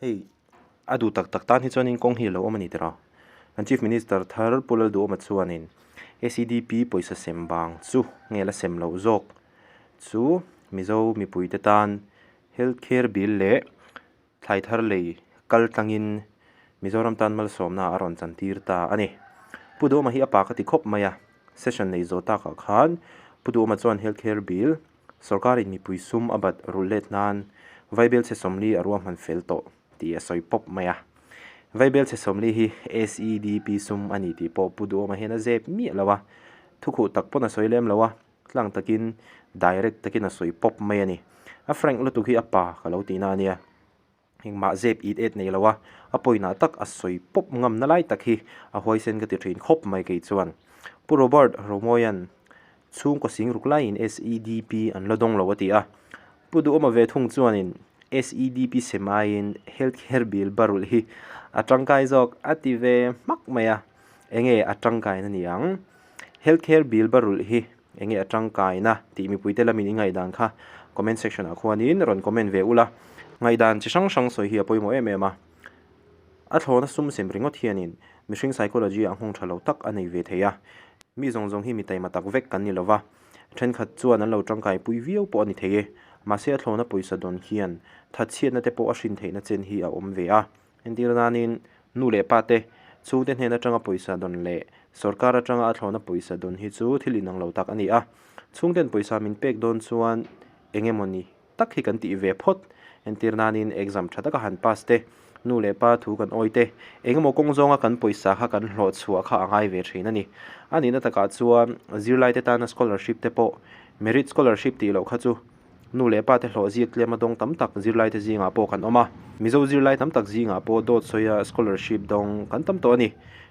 Hei a duh tak tak tan hi chuanin kawng hi a lo awm a ni tiraw? Kan Chief Minister thar Pu Lalduhawma chuanin SEDP pawisa sem vang chu nge la sem loh zawk chu Mizo mipuite tan Health Care Bill leh thlai thar lei kal tlangin Mizoram tan malsawmna a rawn chantir ta a ni. Pu Duhawma hi a pa ka ti khawp mai a, session nei zawh takah khan Pu Duhawma chuan Health Care Bill Sorkarin mipui sum a bat rulh let nan Vaibel chhe 40 a ruahman fel tawh tih a sawi pawp mai a. Vaibel chhe 40 hi SEDP sum a ni tih pawh Pu Duhawma hian a zep miah lo a, thukhuh tak pawn a sawi lem lo a, tlang takin direct takin a sawi pawp mai a ni. A frank lutuk hi a pa ka lo tihna a nia. Engmah zep it et nei lo a, a pawinah tak a sawi pawp ngamna lai tak hi a huaisen ka ti thin khawp mai kei chuan. Pu Robert Romawia'n chhungkaw sing ruk laiin SEDP an la dawng lo a ti a, Pu Duhawma ve thung chuanin SEDP sem aiin Health Care Bill barulh hi a tangkai zawk a ti ve hmak mai a, enge a tangkaina ni ang? Health Care Bill barulh hi Enge a tangkaina tih mipuite lamin i ngaihdan kha comment section ah khuanin rawn comment ve ula. Ngaihdan chi hrang hrang sawi hi a pawimawh em em a. A thlawna sum sem ringawt hianin mihring psychology ah nghawng tha lo tak a nei ve thei a. Mi zawng zawng hi mi taima tak vek kan ni lova, thenkhat chuan an lo tangkaipui viau pawh a ni thei e. Mahse a thlawna pawisa dawn hian thatchhiatna te pawh a hrin theihna chen hi a awm ve a. Entir nanin nu leh pa te chhungte hnen atanga pawisa dawn leh sorkar atanga a thlawhna pawisa dawn hi chu thil inang lo tak a ni a. Chhungten pawisa min pek dawn chuan eng emawni tak hi kan tih ve phawt. Entir nanin exam tha taka han pass te, nu leh pa thu kan awi te, eng emaw kawng zawnga kan pawisa kha kan hlawh chhuah kha a ngai ve thin a ni. A nihna takah chuan zirlaite tana scholarship te pawh merit scholarship tih loh kha chu Nu leh pa te hlawh ziak tlem a dawng tam tak zirlai te zingah pawh kan awm a. Mizo zirlai tam tak zingah pawh dawt sawia scholarship dawng kan tam tawh a ni.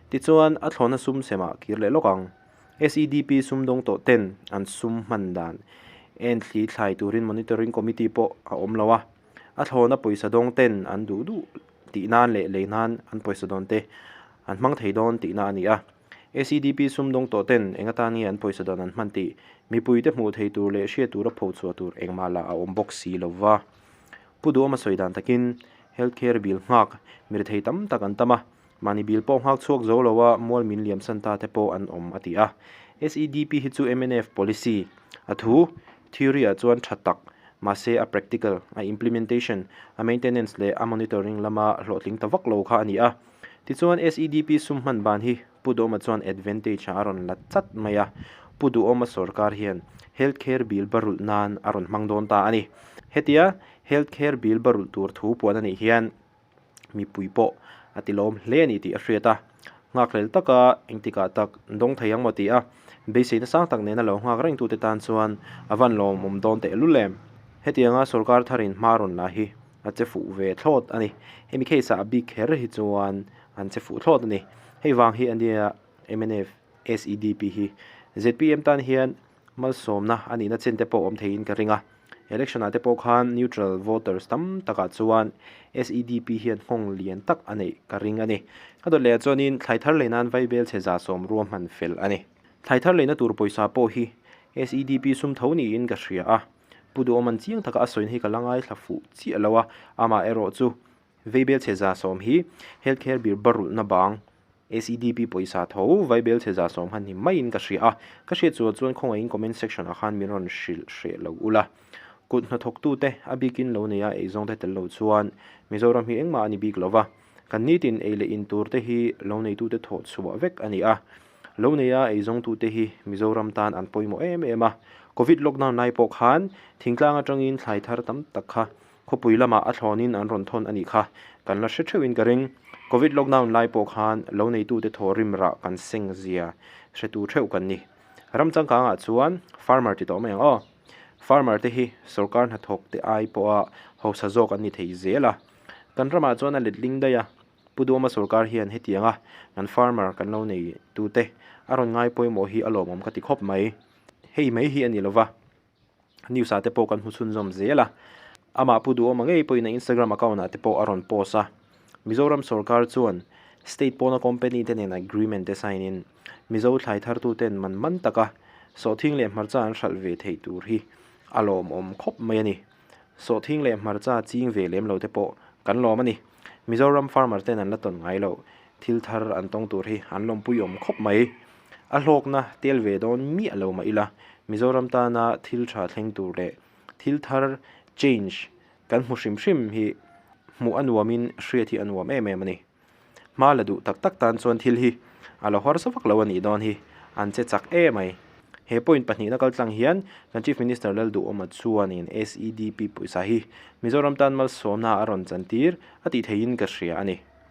Tichuan, a thlawhna sum semah kir leh lawk ang. SEDP sum dawng tawh ten an sum hman dan en thli thlai turin monitoring committee pawh a awm lo a. A thlawhna pawisa dawng ten an duh duh tih nan leh lei nan an pawisa dawn te an hmang thei dawn tihna a ni a. SEDP sumdawng tawh ten eng atan nge an pawisa dan an hman tih mipuite hmuh thei tur leh hriat tura pho chhuah tur engmah lah a awm bawk si lo va. Pu Duhawma sawi dan takin Health Care Bill nghak mirethei tam tak an tam a, mahni bill pawh nghak chhuak zo lo a mual min liam san ta te pawh an awm a ti a. SEDP hi chu mnf policy a thu, theory, ah chuan tha tak mahse a practical, a implementation, a maintenance leh a monitoring lama hlawhtling ta vak lo kha a ni a. Tichuan SEDP sum hman ban hi Pu Duhawma chuan advantage ah a rawn la chat mai a, Pu Duhawma sorkar hian Health Care Bill barulh nan a rawn hmang dawn ta a ni. Hetia Health Care Bill barulh tur thu puan a nih hian mipui pawh a ti lawm hle a ni tih a hriat a, nghakhlel taka engtikah tak dawng thei ang maw tih a beiseina sang tak nena lo nghak rengtute tan chuan a van lawmawm dawn tehlul em. Hetianga sorkar tharin hma rawn la hi a che fuh ve thlawt a ni. Hemi case ah a bik kher hi chuan an che fuh thlawt a ni. Hei vang hi a nia mnf SEDP hi zpm tan hian malsawmna a nihna chen te pawh awm theiin ka ring a. Election ah te pawh khan neutral voters tam takah chuan SEDP hian nghawng lian tak a neih ka ring a ni. A dawt leh ah chuanin thlai thar lei nan vaibel chhe 70 ruahman fel a ni. Thlai thar leina tur pawisa pawh hi SEDP sum tho niin ka hria a. Pu Duhawman chiang taka a sawina hi ka la ngaithla fuh chiah lo a, amah erawh chu Vaibel chhe 70 hi Health Care bir barulhna bang SEDP pawisa tho Vaibel chhe 70 han ni maiin ka hria a, ka hriat chuah chuan khawngaihin comment section ah khan min rawn hrilh hreh lo ula. Kut hnathawktute a bikin lo neia eizawngte tel lo chuan Mizoram hi engmah a ni bik lo va, kan nitin ei leh in tur te hi lo neitute thawh chhuah vek a ni a. Lo neia eizawngtute hi Mizoram tan an pawimawh em em a, Covid lockdown lai pawh khan thingtlang atangin thlai thar tam tak kha khawpui lamah a thlawnin an rawn thawn a nih kha kan la hre theuhin ka ring. Covid lockdown lai pawh khan lo neitute thaw rim rah kan seng zia hretu theuh kan ni. Ram changkangah chuan farmer ti tawh mai ang aw. Farmer te hi sorkar hnathawk te ai pawha hausa zawk an ni thei zel a. Kan ramah chuan a letling daih a. Pu Duhawma sorkar hian hetianga kan farmer kan lo nei tute a rawn ngai pawimawh hi a lawmawm ka ti khawp mai. Hei mai hi a ni lova, news ah te pawh kan hmu chhunzawm zel a. Amah Pu Duhawma ngei pawhin a Instagram account ah te pawh a rawn post a. Mizoram sorkar chuan state pawna company te nen agreement te sign in Mizo thlai thartu ten man man taka sawhthing leh hmarcha an hralh ve theih tur hi a lawmawm khawp mai a ni. Sawhthing leh hmarcha ching ve lem lo te pawh kan lawm a ni. Mizoram farmer ten an la tawn ngai loh thil thar an tawng tur hi an lawmpui awm khawp mai. A hlawkna tel ve dawn miah lo mah ila, Mizoram tana thil tha thleng tur leh thil thar, change, kan hmu hrim hrim hi hmuh a nuamin hriat hi a nuam em em a ni. Hma la duh tak tak tan chuan thil hi a lo harsa vak lo a nih dawn hi, an che chak em mai. He point pahnihna kal tlang hian kan Chief Minister Lalduhawma chuanin SEDP pawisa hi Mizoram tan malsawmna a rawn chantir a tih theihin ka hria a ni.